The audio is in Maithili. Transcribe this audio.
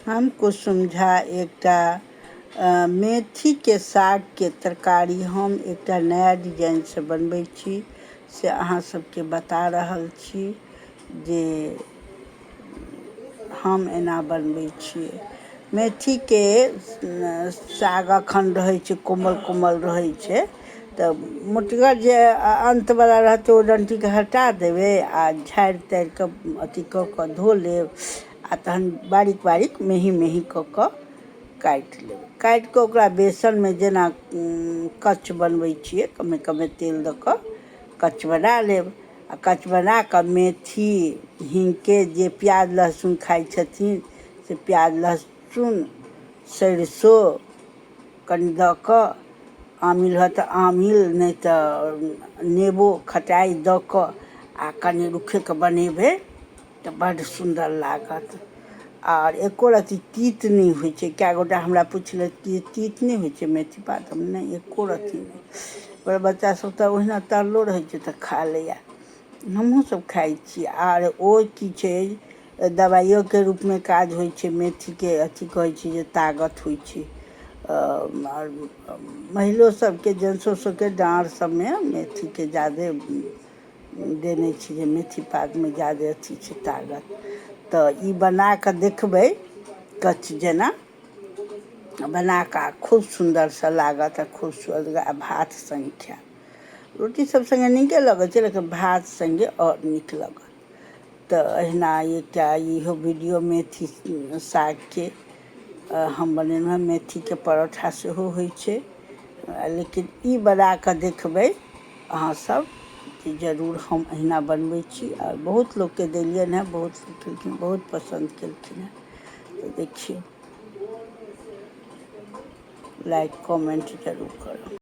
हम कुसुम झा एकटा मेथीके सागके तरकारी हम एकटा नया डिजाइनसँ बनबै छी, से अहाँ सबके बता रहल छी जे हम एना बनबै छियै। मेथीके साग अखन रहै छै, कोमल कोमल रहै छै, तऽ मोटगर जे अन्तवला रहतै ओ डण्टीके हटा देबै आ झाड़ि ताड़ि कऽ अथी कऽ कऽ धो लेब आ तहन बारीक बारीक मेही मेही कऽ कऽ काटि लेबै। काटि कऽ ओकरा बेसनमे जेना कच बनबै छियै, कमे कमे तेल दऽ कऽ कच बना लेब आ कच बना कऽ मेथी हीङ्गके, जे प्याज लहसुन खाइ छथिन से प्याज लहसुन सरिसो कनि दऽ कऽ, आमिल होयत तऽ आमिल, नहि तऽ नेबो खटाइ दऽ कऽ आ कनि रुखेके बनेबै तऽ बड्ड सुन्दर लागत आर एको रत्ती तीत नहि होइ छै। कए गोटा हमरा पुछलथि कि तीत नहि होइ छै मेथी पातमे? नहि, एको रत्ती नहि। पर बच्चा सब तऽ ओहिना तरलो रहै छै तऽ खा लैए, हमहूँ सब खाइ छी। आर ओ की छै, दबाइयोके रूपमे काज होइ छै मेथीके। अथी कहै छै जे ताकत होइ छै। आर महिलो सबके, जेंट्सो सबके डाँर सबमे मेथीके जादे देने छी जे मेथी पातमे जादे अथी छै ताकत। तऽ ई बना कऽ देखबै, कच जेना बना कऽ, आ खूब सुन्दरसँ लागत आ खूब सुअदगर, आ भात सङ्गे खायब। रोटी सब सङ्गे नीके लगै छै, लेकिन भात सङ्गे आओर नीक लगत। तऽ एहिना एकटा इहो वीडियो मेथी सागके हम बनेलहुँ हँ। मेथीके परोठा सेहो होइ छै, लेकिन ई बना कऽ देखबै अहाँ सब जे जरूर हम एहिना बनबै छी। आओर बहुत लोकके देलियनि हेँ, बहुत लोक खेलखिन, बहुत पसन्द केलखिन हेँ। तऽ देखियौ, लाइक कमेंट जरूर करब।